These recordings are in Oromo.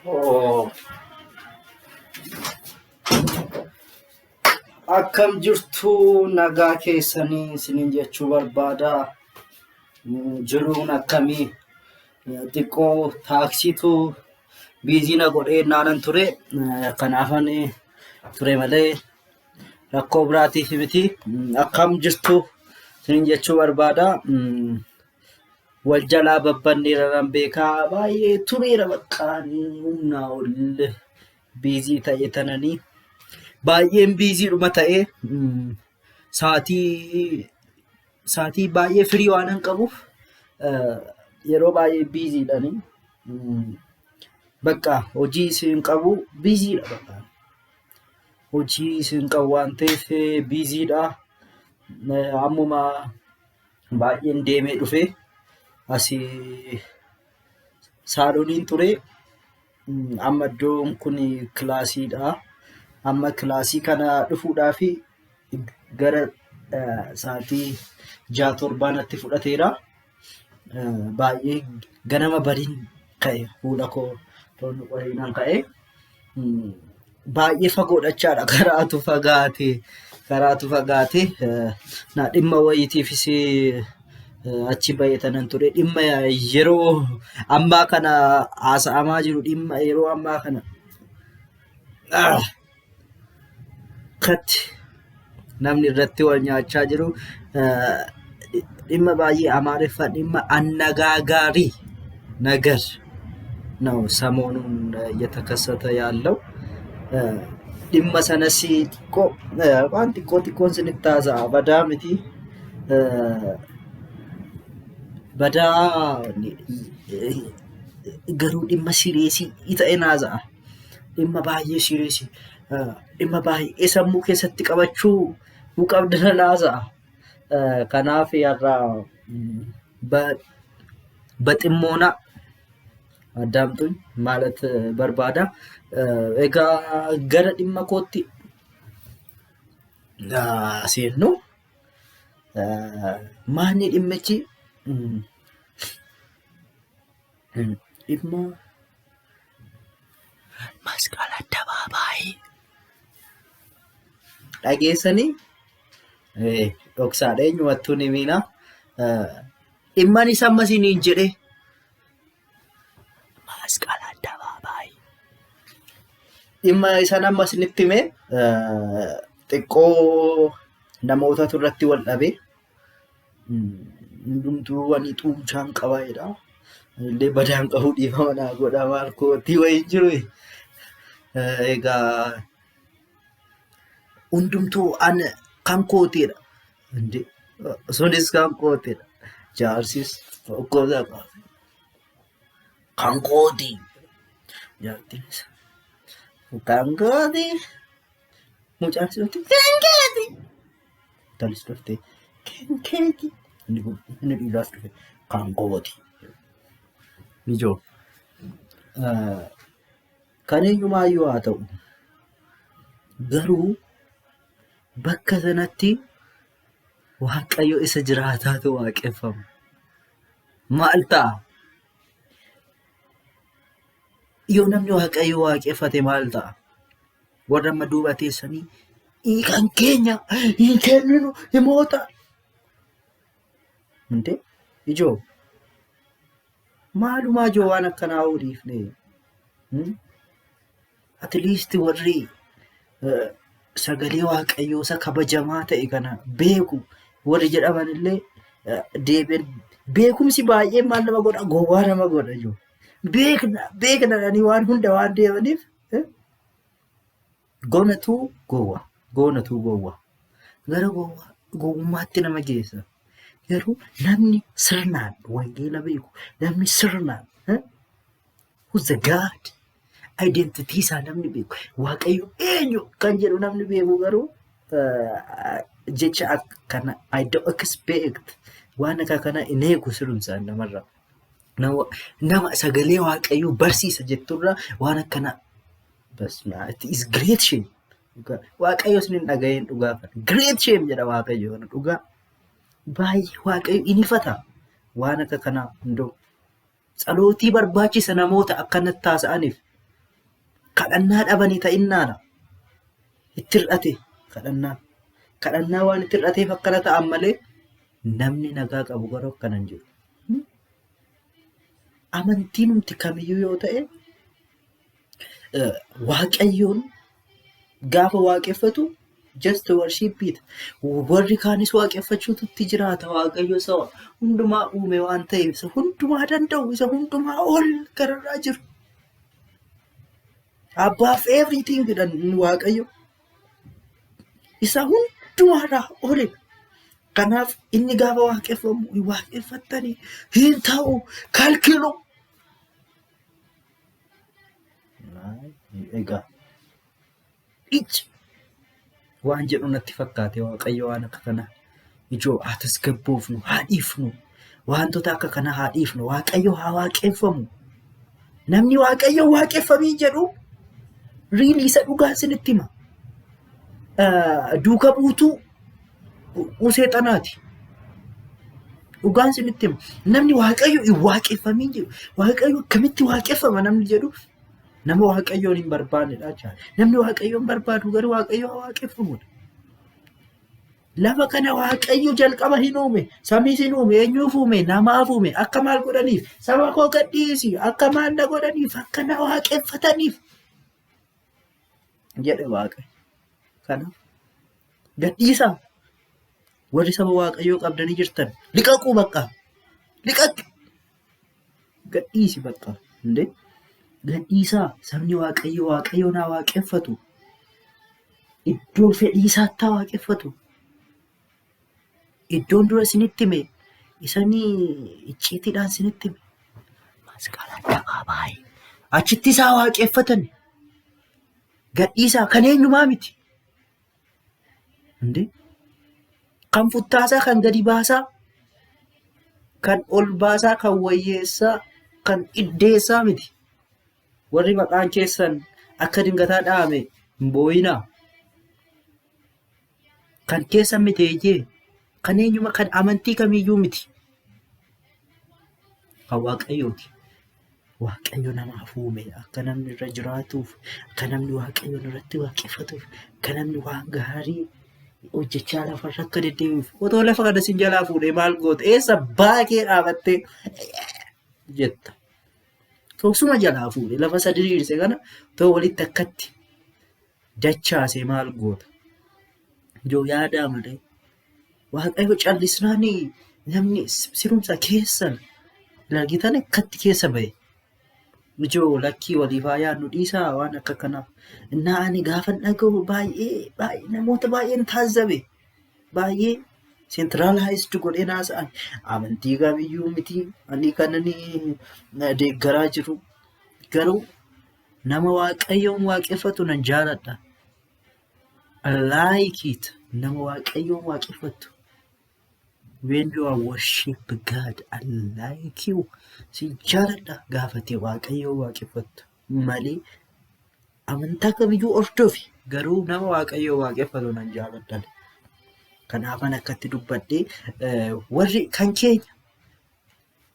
Oh, Akkam jirtu nagaa keessanii isiniin jechuu barbaada. Jiruun akkamii? Xiqqoo taaksiitu biizii na godhee naanan ture. Kanaafan ture malee rakkoo biraatiif miti. Akkam jirtu isiniin jechuu barbaada. Wal jalaa babbanneera nan beekaa baay'ee tureera bakka humnaa ol biizii ta'e tananii baay'een biiziidhuma ta'e sa'aatii sa'aatii baay'ee firii waan hin qabuuf yeroo baay'ee biiziidhani. Bakka hojii isin qabu biiziidha bakka. Hojii isin qabu waan ta'eef biiziidha. Ammuma baay'een deemee dhufe asii saaloniin ture. Amma iddoon kun kilaasiidha. Amma kilaasii kana dhufuudhaaf gara sa'aatii 6 7 natti fudhateera. Baay'ee ganama bariin ka'e fuula koo waliinan ka'e. Baay'ee fagoodha jechaadha karaatu fagaate karaatu fagaate na dhimma wayiitiifis achi ba'ee tanan ture dhimma yeroo ammaa kana haasa'amaa jiru dhimma yeroo ammaa kana akkatti namni irratti wal nyaachaa jiru dhimma baay'ee Amaariffaa dhimma አነጋጋሪ ነገር ነው ሰሞኑን እየተከሰተ ያለው። Dhimma sanas xiqqoo waan xiqqoo xiqqoon isinitti haasa'a badaa miti. Badaa garuu dhimma sireesii ta'een haasa'a. Dhimma baay'ee sireesii dhimma baay'ee sammuu keessatti qabachuu qabdan haasa'a. Kanaaf har'a በጥሞና አዳምጡኝ ማለት barbaada. Egaa gara dhimma kootti seennu maanni dhimmichi dhimma masqala addabaabaayii dhageessanii dhoksaadha eenyumattuu ni miina. Dhimman isa amma isiniin jedhe masqala addabaabaayii dhimma isan amma isinitti hime xiqqoo namootatu irratti wal dhabe. Hundumtuu ani xuunchaan qaba jedha. Anillee badaan qabu dhiifama naa godha maal kootii wayii jiru. Egaa hundumtuu an kan kootiidha. Sunis kan kootiidha. Jaarsis okkoosaa qaba. Kan kooti. Jaartiinis kan kooti. Mucaanis dhufte kan keeti. Intalis dhufte kan keeti. Inni dhiiraas dhufe kan kooti. Ijoo. Kan eenyumaayyuu haa ta'u garuu bakka sanatti Waaqayyo isa jiraataatu waaqeffama. Maal ta'a? Yoo namni Waaqayyo waaqeffate maal ta'a? Warra amma duuba teessanii kan keenya hin kenninu himoota. Hundee ijoo maalumaa ijoo waan akkanaa hoo dhiifne. At least warri sagalee Waaqayyoo isa kabajamaa ta'e kana beeku warri jedhaman illee deebiin beekumsi baay'een maal nama godha gowwaa nama godha jiru. Beekna beekna jedhanii waan hunda waan deemaniif goonatu gowwa goonatu gowwa gara gowwaa gowwummaatti nama geessa. Garuu namni sirnaan wangeela beeku namni sirnaan who's the God identity isaa namni beeku Waaqayyo eenyu kan jedhu namni beeku garuu jecha akkana I don't expect waan akka kana hin eegu sirumsaan namarraa. Nama sagalee Waaqayyoo barsiisa jetturraa waan akkana basma it is great shame. Waaqayyo isin hin dhaga'een dhugaa kana. Great shame jedha Waaqayyo kana dhugaa. Baay'ee Waaqayyo in ifata waan akka kanaa hunduu. Tsalootii barbaachisa namoota akkanatti haasa'aniif. Kadhannaa dhabanii ta'innaadha. Itti hir'ate kadhannaan. Kadhannaa waan itti hir'ateef akkana ta'an malee namni nagaa qabu garuu akkana hin jiru. Amantiinumti kamiyyuu yoo ta'e Waaqayyoon gaafa waaqeffatu just worship it. Warri kaanis waaqeffachuutu itti jiraata. Waaqayyo isa hundumaa uume waan ta'eef isa hundumaa danda'u isa hundumaa ol gararraa jiru. Above everything jedhan inni Waaqayyo. Isa hundumaarraa olidha. Kanaaf inni gaafa waaqeffamu hin waaqeffattanii hin ta'u kalkilu. Egaa icci waan jedhu natti fakkaate Waaqayyo waan akka kanaa ijoo haa tasgabboofnu haa dhiifnu wantoota akka kanaa haa dhiifnu Waaqayyo haa waaqeffamu. Namni Waaqayyo waaqeffamii jedhu riilii isa dhugaa isinitti hima. Duuka buutuu seexanaati. Dhugaan isinitti hima. Namni Waaqayyo hin waaqeffamiin jedhu Waaqayyo akkamitti waaqeffama namni jedhu nama Waaqayyoon hin barbaannedha jechaadha. Namni Waaqayyoon barbaadu garuu Waaqayyo haa waaqeffamudha. Lafa kana Waaqayyo jalqaba hin uume, samiis hin uume, eenyuuf uume, namaaf uume, akka maal godhaniif, saba koo gadhiisi, akka maal na godhaniif, akka na waaqeffataniif jedhe Waaqayyo. Kanaaf gadhiisaa warri saba Waaqayyoo qabdanii jirtan liqaquu bakka liqaqi gadhiisi bakka hundee gadhiisaa sabni Waaqayyoo Waaqayyoon haa waaqeffatu. Iddoo fedhii isaatti haa waaqeffatu. Iddoon dura isinitti hime isanii icciitiidhaan isinitti hime. Masqala addabaabaayii. Achitti isaa waaqeffatan. Gadhiisaa kan eenyumaa miti. Hundee kan futtaasaa kan gadi baasaa kan ol baasaa kan wayyeessaa kan iddeessaa miti. Warri maqaan keessan akka dingataa dha'ame hin boo'inaa. Kan keessan miti eeyyee. Kan eenyuma kan amantii kamiyyuu miti. Kan Waaqayyooti. Waaqayyo namaaf uume akka namni irra jiraatuuf, akka namni Waaqayyoon irratti waaqeffatuuf, akka namni waan gaarii hojjechaa lafarra akka deddeebi'uuf. Otoo lafa kana sin jalaa fuudhee maal goota? Eessa baakee dhaabattee jetta? Tosuma jalaa fuudhe lafa isa diriirse kana otoo walitti akkatti dachaase maal goota? Yoo yaadaa malee. Waaqayyo callisnaan namni sirumsa keessan argitan akkatti keessa ba'e. Ijoo lakkii waliif haa yaadnu dhiisaa waan akka kanaa. Innaa ani gaafan dhaga'u baay'ee baay'ee namoota baay'een taazzabe. Baay'ee centralized godheen haasa'an. Amantii kamiyyuu miti ani kanan deeggaraa jiru. Garuu nama Waaqayyoon waaqeffatu nan jaaladha. I like it. Nama Waaqayyoon waaqeffattu. When you are worship God, I like you. Si jaaladha gaafatee Waaqayyoon waaqeffattu malee amantaa kamiyyuu hordofi garuu nama Waaqayyoon waaqeffatu nan jaaladha. Kanaafan akkatti dubbadhee warri kan keenya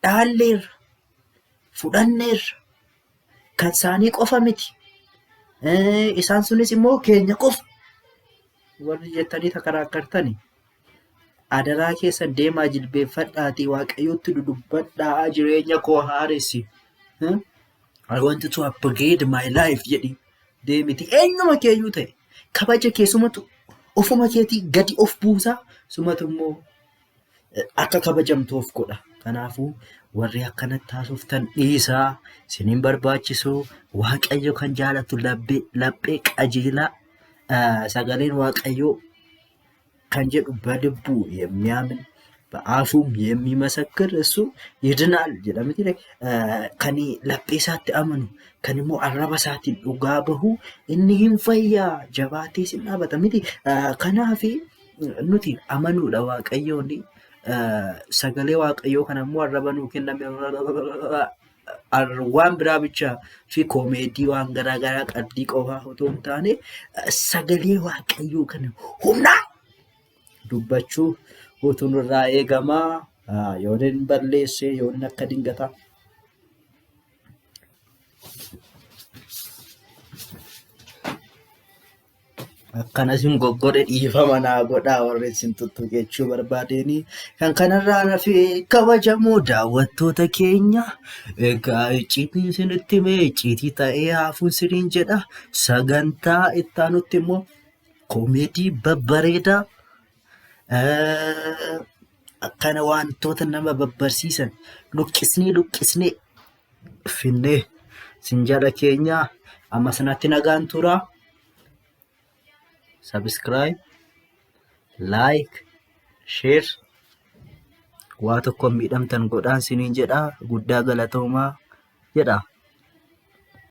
dhaalleerra, fudhanneerra, kan isaanii qofa miti. Isaan sunis immoo keenya qofa. Warri jettanii takaraakkartani adaraa keessan deemaa jilbeeffadhaatii Waaqayyotti dudubbadhaa jireenya koo haaressi. I want to upgrade my life jedhi deemiti eenyuma keeyyuu ta'e kabaja kee sumatu ofuma keetii gadi of buusaa sumatu immoo akka kabajamtu of godha. Kanaafuu warri akkanatti haasoftan dhiisaa isin hin barbaachisu. Waaqayyo kan jaalatu laphee qajeelaa sagaleen Waaqayyoo kan jedhu በልቡ የሚያምን በአፉም የሚመሰክር እሱ ይድናል jedha miti kan laphee isaatti amanu kan immoo arraba isaatiin dhugaa bahu inni hin fayyaa jabaatee sin dhaabata miti. Kanaaf nuti amanuudha Waaqayyoon sagalee Waaqayyoo kana immoo arraba nuu kenname waan biraa bicha fi koomeedii waan garaa garaa qalbii qofaa otoo hin taane sagalee Waaqayyoo kana humnaan dubbachuu utuu nurraa eegamaa. Yoon hin balleesse yoon akka dingataa. Akkana isin goggodhe dhiifama naa godhaa warri isin tuttuqe jechuu barbaadeenii. Kan kanarraa hafe kabajamoo daawwattoota keenya egaa icciitiin isinitti hime icciitii ta'ee haafuun isiniin jedha. Sagantaa itti aanutti immoo koomeedii babbareedaa akkana wantoota nama babbarsiisan luqqisnee luqqisnee finnee isin jala keenya amma sanatti nagaan turaa. Subscribe, like, share waa tokko miidhamtan godhaan isiniin jedha guddaa galatoomaa jedha.